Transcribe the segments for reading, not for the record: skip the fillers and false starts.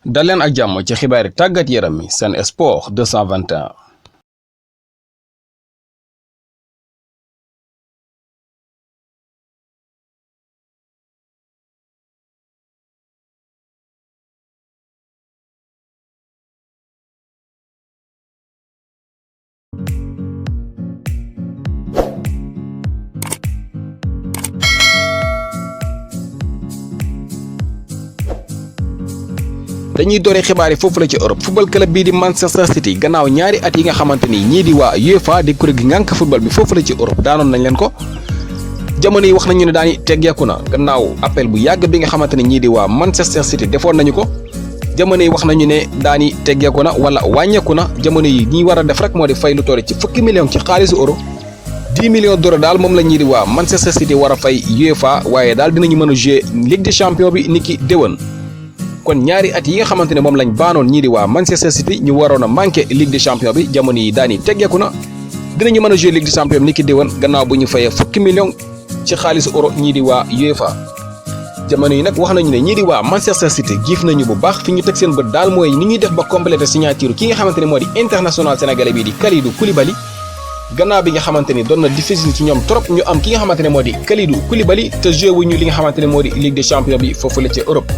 dal leen ak jàmm ci xibaari tàggat yaram mi Sen Sports 221. dañuy dooree xibaar yi foofu la ci Europe football club bii di Manchester City gannaaw ñaari at yi nga xamante ni ñii di waa UEFA di kuréel gi ngànk football bi foofu la ci Europe daanoon nañ leen ko jamono yi wax nañu ne daani teggeeku na gannaaw appel bu yàgg bi nga xamante ni ñii di waa Manchester City defoon nañu ko jamono yi wax nañu ne daani teggeeku na wala wàññeeku na jamono yi ñi war a def rek moo di fay lu toll ci fukki millions ci xaalisu euro 10 millions d'euros daal moom la ñii di waa Manchester City war a fay UEFA waaye daal dinañu mën a jouer Ligue des Champions bi niki déwén kon ñaari at yi nga xamante ne moom lañ baanoon ñii di waa Manchester City ñu waroon a manqué Ligue des Champions bi jamono yi daani teggeeku na dinañu mën a jouer Ligue des Champions bi niki déwén gannaaw bu ñu fayee fukki millions ci xaalisu euro ñii di waa UEFA jamono yi nag wax nañu ne ñii di waa Manchester City giif nañu bu baax fi ñu teg seen bët daal mooy ni ñuy def ba compléter signature ki nga xamante ne moo di international sénégalais bii di Kalidou Koulibaly gannaaw bi nga xamante ni doon na difficile ci ñoom trop ñu am ki nga xamante ne moo di Kalidou Koulibaly te joué wuñu li nga xamante ne moo di Ligue des Champions bi foofu la ci Europe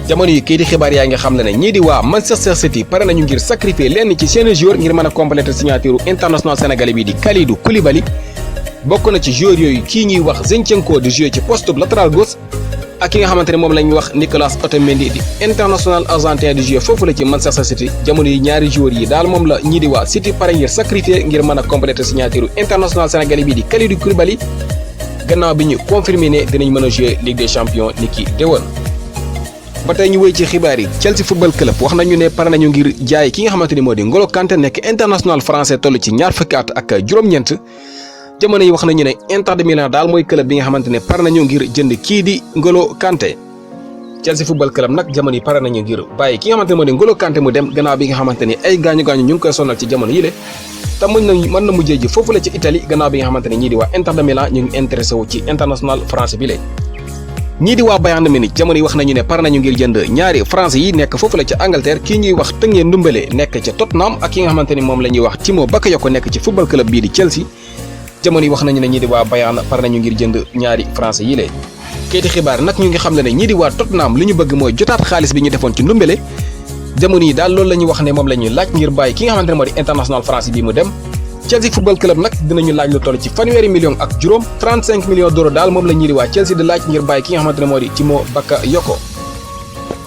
jamono yi kii di xibaar yaa nga xam ne ñii di waa Manchester City pare nañu ngir sacrifier lenn ci seen joueur ngir mën a compléter signature international sénégalais bii di Kalidou Koulibaly bokk na ci joueur yooyu kii ñuy wax Zinchenko di jouer ci poste latéral gauche ak ki nga xamante ne moom la ñuy wax Nicolas Otamendi di international argentin di jouer foofu la ci Manchester City jamono yi ñaari joueurs yi daal moom la ñii di waa City pare ngir sacrifier ngir mën a compléter signature international sénégalais bii di Kalidou Koulibaly gannaaw bi ñu confirmé ne dinañ mën a jouer Ligue des Champions niki déwén. ba tey ñu wéy ci xibaar yi Chelsea football club wax nañu ne pare nañu ngir jaay ki nga xamante ni moo di Ngolo Kante nekk international français toll ci ñaar fukki at ak juróom-ñeent jamono yi wax nañu ne Inter de Milan daal mooy club bi nga xamante ne pare nañu ngir jënd kii di Ngolo Kante Chelsea football club nag jamono yi pare nañu ngir bàyyi ki nga xamante ne moo di Ngolo Kante mu dem gannaaw bi nga xamante ni ay gaañu-gaañu ñu ngi koy sonal ci jamono yile te mën na mujjee ji foofu la ci Italie gannaaw bi nga xamante ne ñii di waa Inter de Milan ñu ngi intéressé wu ci international français bi le ñii di waa Bayern Munich jamono yi wax nañu ne pare nañu ngir jënd ñaari français yi nekk foofu la ca Angleterre kii ñuy wax Tëngee Ndumbele nekk ca Tottenham ak ki nga xamante ni moom la ñuy wax Timo Bakayoko nekk ci football club bii di Chelsea jamono yi wax nañu ne ñii di waa Bayern pare nañu ngir jënd ñaari français yi lee kayiti xibaar nag ñu ngi xam ne ñii di waa Tottenham li ñu bëgg mooy jotaat xaalis bi ñu defoon ci Ndumbele jamono yi daal loolu la ñuy wax ne moom la ñuy laaj ngir bàyyi ki nga xamante ne moo di international français bi mu dem Chelsea football club nag dinañu laaj lu toll ci fanweeri millions ak juróom 35 millions d'euros daal moom la ñii di waa Chelsea di laaj ngir bàyyi ki nga xamante ne moo di Timo Bakayoko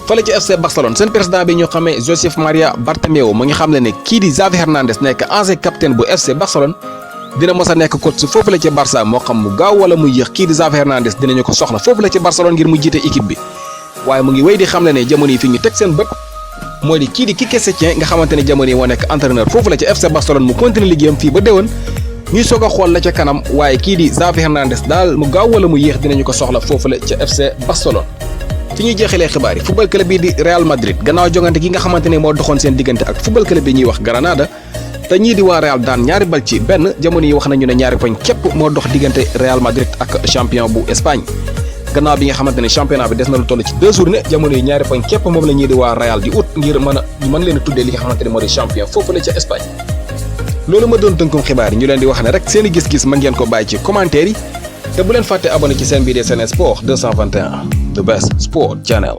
fële ci FC Barcelone seen président bi ñu xamee Josep Maria Bartomeu mu ngi xam ne kii di Xavi Hernandez nekk ancien capitaine bu FC Barcelone dina mos a nekk coach foofu la ci Barça moo xam mu gaaw wala mu yéex kii di Xavi Hernandez dinañu ko soxla foofu la ci Barcelone ngir mu jiite équipe bi waaye mu ngi wéy di xam ne jamono yi fi ñu teg seen bët moo di kii di Quique Setien nga xamante ne jamono yi moo nekk entraîneur foofu la ci FC Barcelone mu continuer liggéeyam fii ba déwén ñuy soog a xool la ca kanam waaye kii di Xavi Hernandez daal mu gaaw wala mu yéex dinañu ko soxla foofu la ca FC Barcelone. fi ñuy jeexalee xibaar yi football club bii di Real Madrid gannaaw jongante gi nga xamante ne moo doxoon seen diggante ak football club bi ñuy wax Granada te ñii di waa Real daan ñaari bal ci benn jamono yi wax nañu ne ñaari poñ képp moo dox diggante Real Madrid ak champion bu Espagne. gannaaw bi nga xamante ne championnat bi des na lu toll ci 2 journées jamono yi ñaari poñ képp moom la ñuy di waa Real di ut ngir mën leen a tuddee li nga xamante ne moo di champion foofu la ca Espagne loolu ma doon tënkum xibaar yi ñu leen di wax ne rek seen i gis-gis mën ngeen ko bàyyi ci commentaire yi te bu leen fàtte abonné ci seen bii di Sen Sports 221 the best sport channel